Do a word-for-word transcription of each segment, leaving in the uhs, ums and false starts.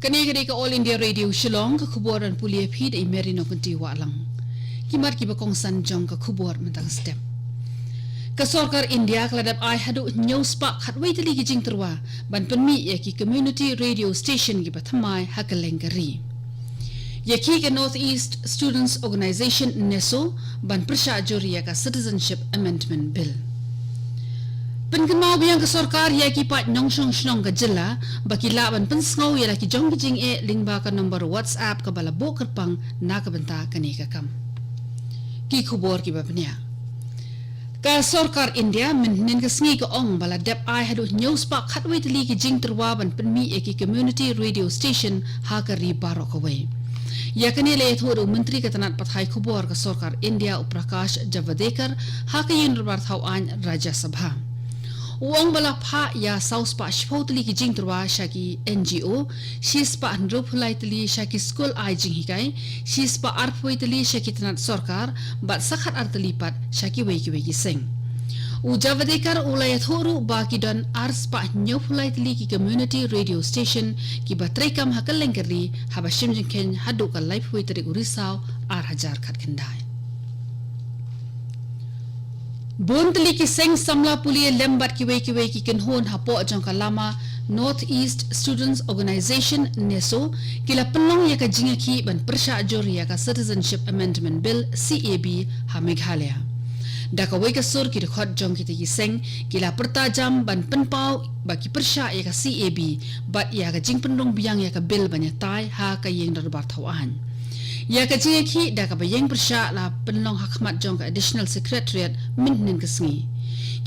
Kane ka dei ka All India Radio Shillong, ka khubor ban pule ïa phi da i Mary Nongkynti Wahlang. Ki mat kiba kongsan jong ka khubor mynta ka step. Ka sorkar India ka la dep ai haduh hynñiew spah khatwei tylli ki jingtyrwa ban pynmih ïa ki community radio station kiba thymmai ha kylleng ka ri. Ïa ki ka North East Students Organization, NESO, ban pyrshah jur ïa ka Citizenship Amendment Bill. Pynkynmaw biang ka sorkar ïa ki paid nongshong shnong ka jylla ba ki lah ban pynsngew ïa la ki jong ki jingeh lyngba ka nombar WhatsApp kaba la buh kyrpang na ka bynta kane ka kam. Ki khubor kiba bniah. Ka sorkar India mynhynnin ka sngi ka ong ba la dep ai haduh hynñiew spah khatwei tylli ki jingtyrwa ban pynmih ïa ki community radio station ha ka ri baroh kawei. Ïa kane la ïathuh da u Myntri ka tnat pathai khubor ka sorkar India, u Prakash Javadekar, ha ka ïing dorbar thaw aiñ Rajya Sabha. U ong ba la phah ïa saw spah shiphew tylli ki jingtyrwa sha ki NGO, shi spah hynriewphew lai tylli sha ki skul ai jinghikai, shi spah arphew wei tylli sha ki tnat sorkar, bad sa khatar tylli pat sha kiwei kiwei ki seng. U Javadekar u la ïathuh ruh ba ki don ar spah hynñiewphew lai tylli ki community radio station kiba treikam ha kylleng ka ri haba shim jingkheiñ haduh ka laiphew wei tarik u Risaw ar hajar khatkhyndai. Bun tylli ki seng samla pule lem bad kiwei kiwei ki kynhun hapoh jong ka lama North East Students Organization, NESO, ki la pynlong ïa ka jingïakhih ban pyrshah jur ïa ka Citizenship Amendment Bill, CAB, ha Meghalaya. Da kawei ka sur ki dkhot jong kita ki seng ki la pyrta jam ban pynpaw ba ki pyrshah ïa ka CAB bad ïa ka jingpynrung biang ïa ka bill ban ïatai ha ka ïing dorbar thaw aiñ. Ïa ka jingïakhih da kaba ïeng pyrshah la pynlong ha khmat jong ka Additional Secretariat mynhynnin ka sngi.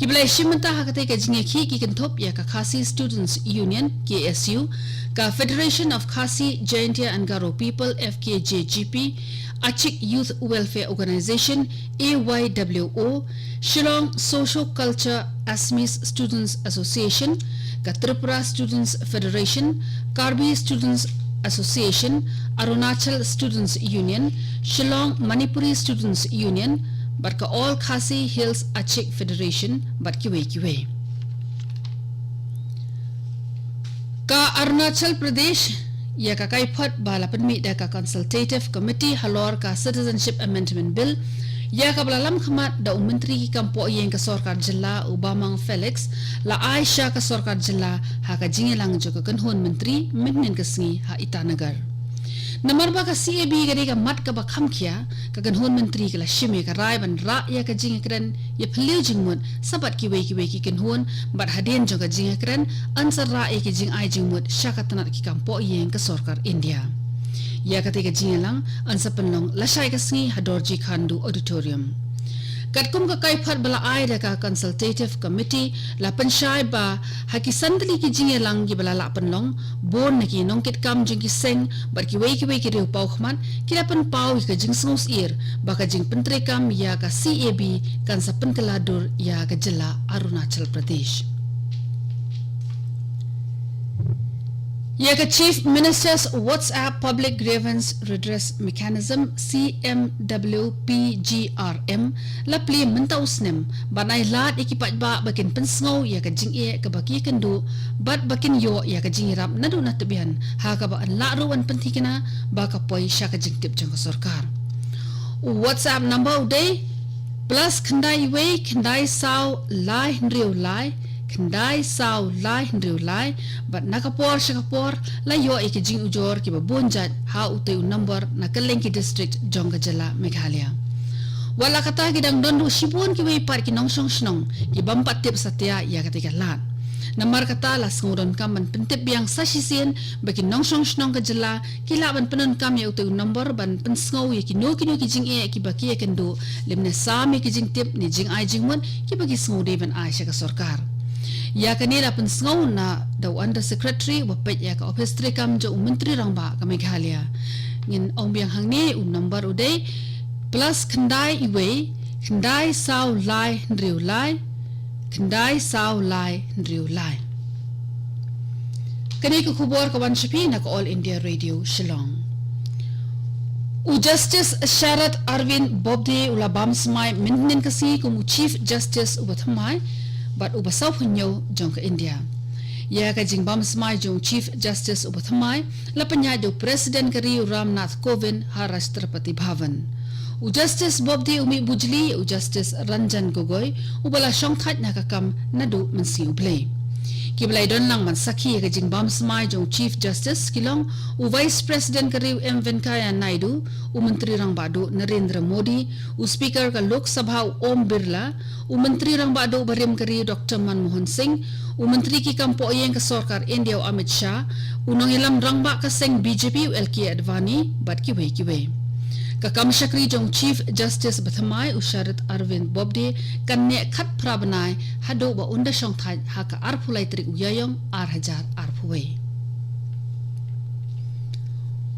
Kiba la ïashim bynta ha katei ka jingïakhih ki kynthup ïa ka Khasi Students Union, KSU, ka Federation of Khasi, Jaintia and Garo People, FKJGP, Achik Youth Welfare Organization, AYWO, Shillong Socio-Culture Assamese Students Association, ka Tripura Students Federation, Karbi Students Association, Arunachal Students Union, Shillong Manipuri Students Union, bad ka All Khasi Hills Achik Federation, bad kiwei kiwei. Ka Arunachal Pradesh, ïa ka kaiphod ba la pynmih da ka Consultative Committee halor ka Citizenship Amendment Bill, ïa kaba la lam khmat da u Myntri ki kam pohïing ka sorkar jylla u Bamang Felix, la ai sha ka sorkar jylla ha ka jingïalang jong ka kynhun myntri mynhynnin ka sngi ha Itanagar. Namar ba ka CAB ka dei ka mat kaba kham khia, ka kynhun myntri ka la shim ïa ka rai ban rah ïa ka jingïakren ïaphylliew jingmut sa bad kiwei kiwei ki kynhun, bad hadien jong ka jingïakren yn sa rah ïa ki jingai jingmut sha ka tnat ki kam pohïing ka sorkar India. Ïa katei ka jingïalang yn sa pynlong lashai ka sngi ha Dorji Khandu Auditorium. Katkum ka kaiphod ba la ai da ka Consultative Committee, la pynshai ba ha ki san tylli ki jingïalang kiba la lah pynlong, bun na ki nongkitkam jong ki seng bad kiwei kiwei ki riewpawkhmat ki la pynpaw ïa ka jingsngewsyier ba ka jingpyntreikam ïa ka CAB kan sa pynkylla dur ïa ka jylla Arunachal Pradesh. Ïa ka Chief Minister's WhatsApp Public Grievance Redress Mechanism, C M W P G R M, la plie mynta u snem, ban ai lad ïa ki paidbah ba kin pynsngew ïa ka jingeh kaba ki ïakynduh, bad ba kin ïoh ïa ka jingïarap naduh na tbian, ha kaba yn lah ruh ban pynthikna ba ka poi sha ka jingtip jong ka sorkar. U WhatsApp number u dei plus khyndai wei khyndai saw lai hynriew lai khyndai saw lai hynriew lai, bad na ka por sha ka por la ïoh ïa ki jingujor kiba bun jait ha utei u number na kylleng ki district jong ka jylla Meghalaya. Wat la kata ki dang don ruh shibun kiwei pat ki nongshong shnong ki bym pat tip satia ïa katei ka lad. Namar kata la sngewdonkam ban pyntip biang sa shisien ba ki nongshong shnong ka jylla ki lah ban pyndonkam ïa utei u number ban pynsngew ïa kino kino ki jingeh kiba ki ïakynduh, lymne sam ïa ki jingtip ne jingai jingmut kiba ki sngew dei ban ai sha ka sorkar. Ïa kane la pynsngew na da u Under Secretary uba peit ïa ka ophis treikam jong u Myntri Rangbah ka Meghalaya. Ngin ong biang hangne, u number u dei plus khyndai wei khyndai saw lai hynriew lai khyndai saw lai hynriew lai. Kane ka khubor ka wan sha phi na ka All India Radio Shillong. U Justice Sharad Arvind Bobde u la bam smai mynhynnin ka sngi kum u Chief Justice uba thymmai bad uba sawphew hynñiew jong ka India. Ïa ka jingbam smai jong Chief Justice uba thymmai la pynïaid da u President ka ri u Ram Nath Kovind ha Rashtrapati Bhavan. U Justice Bobde u mih bujli ïa u Justice Ranjan Gogoi uba la shongthait na ka kam naduh mynsngi u Blei. Kiba la ïadon lang ban sakhi ïa ka jingbam smai jong Chief Justice ki long u Vice President ka ri u M Venkaiah Naidu, u Myntri Rangbah Duh Narendra Modi, u Speaker ka Lok Sabha u Om Birla, u Myntri Rangbah Duh barim ka ri u Doctor Manmohan Singh, u Myntri ki kam pohïing ka sorkar India u Amit Shah, u nongïalam rangbah ka seng B J P u L K Advani bad kiwei kiwei. Ka kam shakri jong Chief Justice bathymmai u Sharad Arvind Bobde kan neh khatphra bnai haduh ba un da shongthait ha ka arphew lai tarik u Ïaïong ar hajar arphew wei.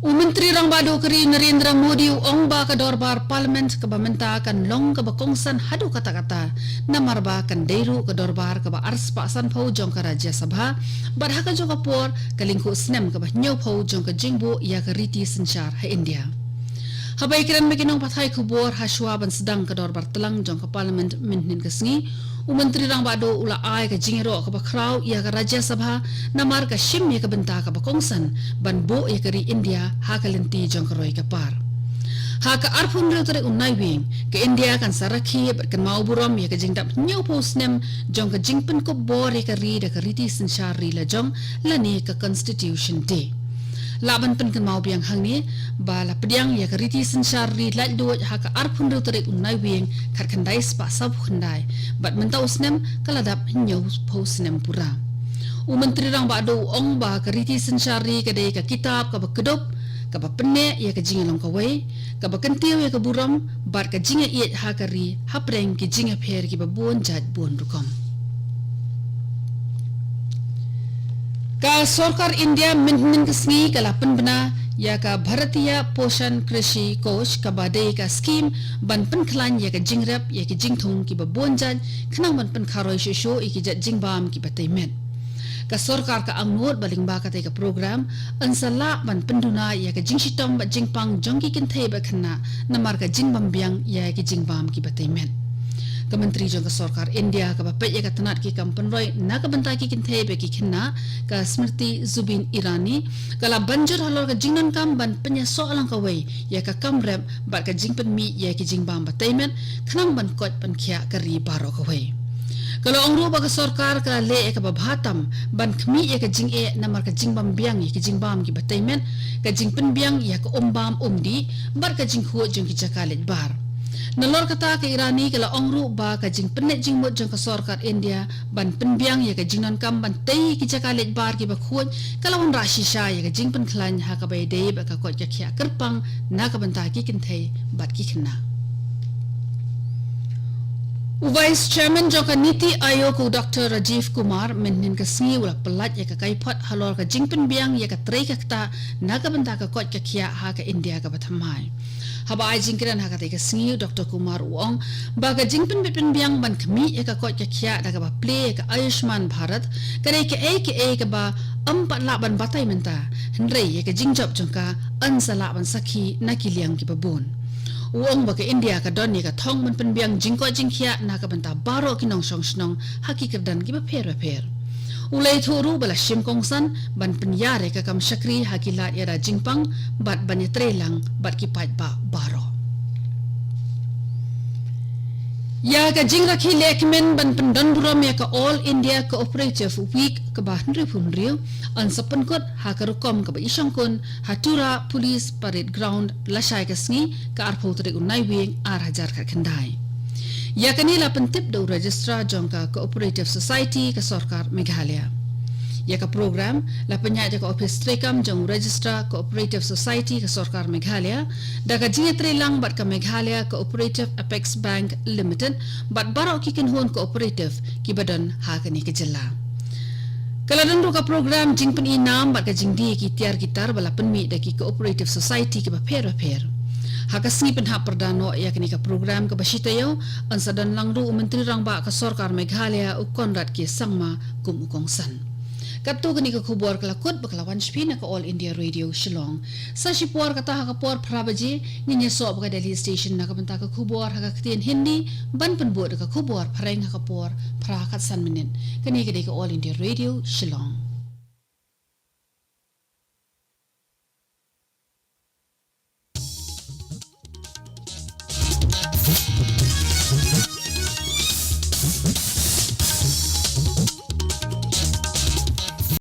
U Myntri Rangbah Duh ka ri Narendra Modi u ong ba ka dorbar Parliament kaba mynta kan long kaba kongsan haduh katta katta, namar ba kan dei ruh ka dorbar kaba arspah sanphew jong ka Rajya Sabha, bad ha kajuh ka por ka lyngkhuh snem kaba hynñiewphew jong ka jingbuh ïa ka riti synshar ha India. Haba ïakren bad ki nongpathai khubor hashwa ban sdang ka dorbar tlang jong ka Parliament mynhynnin ka sngi, u Myntri Rangbah Duh u la ai ka jingïaroh kaba khraw ïa ka Rajya Sabha namar ka shim ïa ka bynta kaba kongsan ban buh ïa ka ri India ha ka lynti jong ka roi ka par. Ha ka arphew hynriew tarik u Naiwieng, ka India kan sa rakhe bad kynmaw burom ïa ka jingdap hynñiewphew snem jong ka jingpynkup bor ïa ka ri da ka riti synshar ri lajong lane ka Constitution Day. Lah ban pynkynmaw biang hangne ba la pdiang ïa ka riti synshar ri laitluid ha ka arphew hynriew tarik u Naiwieng khatkhyndai spah sawphew khyndai, bad mynta u snem ka la dap hynñiewphew snem pura. U Myntri Rangbah Duh u ong ba ka riti synshar ri ka dei ka kitab kaba kdup, kaba pynneh ïa ka jingïalong kawei, kaba kyntiew ïa ka burom bad ka jingïaieit ha ka ri hapdeng ki jingïapher kiba bun jait bun rukom. Ka sorkar India mynhynnin ka sngi ka la pynbna ïa ka Bharatiya Poshan Krishi Kosh kaba dei ka skhim ban pynkhlaiñ ïa ka jingrep ïa ki jingthung kiba bun jait khnang ban pynkharoi shuh shuh ïa ki jait jingbam kiba tei met. Ka sorkar ka angnud ba lyngba katei ka program yn sa lah ban pynduna ïa ka jingshitom bad jingpang jong ki kynthei bad khynnah namar ka jingbym biang ïa ki jingbam kiba tei met. Ka Myntri jong ka sorkar India kaba peit ïa ka tnat ki kam pynroi na ka bynta ki kynthei bad ki khynnah, ka Smriti Zubeen Irani, ka la ban jur halor ka jingdonkam ban pynïasoh lang kawei ïa ka kam rep bad ka jingpynmih ïa ki jingbam ba tei met khnang ban koit pynkhiah ka ri baroh kawei. Ka la ong ruh ba ka sorkar ka la leh ïa kaba bha tam ban khmih ïa ka jingeh namar ka jingbym biang ïa ki jingbam kiba tei met, ka jingpynbiang ïa ka um bam um dih bad ka jingkhuid jong ki jaka leit bar. Nalor kata, ka Irani ka la ong ruh ba ka jingpynleit jingmut jong ka sorkar India ban pynbiang ïa ka jingdonkam ban tei ki jaka leit bar kiba khuid ka la wanrah shisha ïa ka jingpynkhlaiñ ha kaba ïadei bad ka koit ka khiah kyrpang na ka bynta ki kynthei bad ki khynnah. U Vice Chairman jong ka NITI Aayog, u Doctor Rajiv Kumar, mynhynnin ka sngi u la pyllait ïa ka kaiphod halor ka jingpynbiang ïa ka trei ka ktah na ka bynta ka koit ka khiah ha ka India kaba thymmai. Haba ai jingkren ha katei ka sngi, u Doctor Kumar u ong ba ka jingpynbit pynbiang ban khmih ïa ka koit ka khiah da kaba plie ïa ka Ayushman Bharat ka dei kaei kaei kaba ym pat lah ban batai mynta, hynrei ïa ka jingjop jong ka yn sa lah ban sakhi na ki liang kiba bun. U ong ba ka India ka don ïa ka thong ban pynbiang jingkoit jingkhiah na ka bynta baroh ki nongshong shnong ha ki kyrdan kiba pher bapher. U la ïathuh ruh ba la shim kongsan ban pynïar ïa ka kam shakri ha ki lad ïada jingpang bad ban ïatreilang bad ki paidbah baroh. Ïa ka jingrakhe lehkmen ban pyndonburom ïa ka All India Cooperative Week kaba hynriewphew hynriew yn sa pynkut ha ka rukom kaba i shongkun ha Tura Police Parade Ground lashai ka sngi, ka arphew tarik u Naiwieng ar hajar khatkhyndai. Ïa kane la pyntip da u Registrar jong ka Cooperative Society ka sorkar Meghalaya. Ïa ka program la pynïaid da ka ophis treikam jong u Registrar Cooperative Society ka sorkar Meghalaya, da ka jingïatreilang bad ka Meghalaya Cooperative Apex Bank Limited bad baroh ki kynhun cooperative kiba don ha kane ka jylla. Ka la don ruh ka program jingpyni nam bad ka jingdie ki tiar ki tar ba la pynmih da ki cooperative society kiba pher bapher. Ha ka sngi pynhap pyrda noh ïa kane ka program kaba shi taïew, yn sa don lang ruh u Myntri Rangbah ka sorkar Meghalaya u Conrad K Sangma kum u kongsan. Katto katne ka khubor ka la kut bad ka la wan sha phi na ka All India Radio Shillong. Sa shipor kata ha ka por phra baje, ngin ïasoh bad ka Delhi Station na ka bynta ka khubor ha ka ktien Hindi, ban pynbud da ka khubor phareng ha ka por phra khatsan minit. Kane ka dei ka All India Radio Shillong.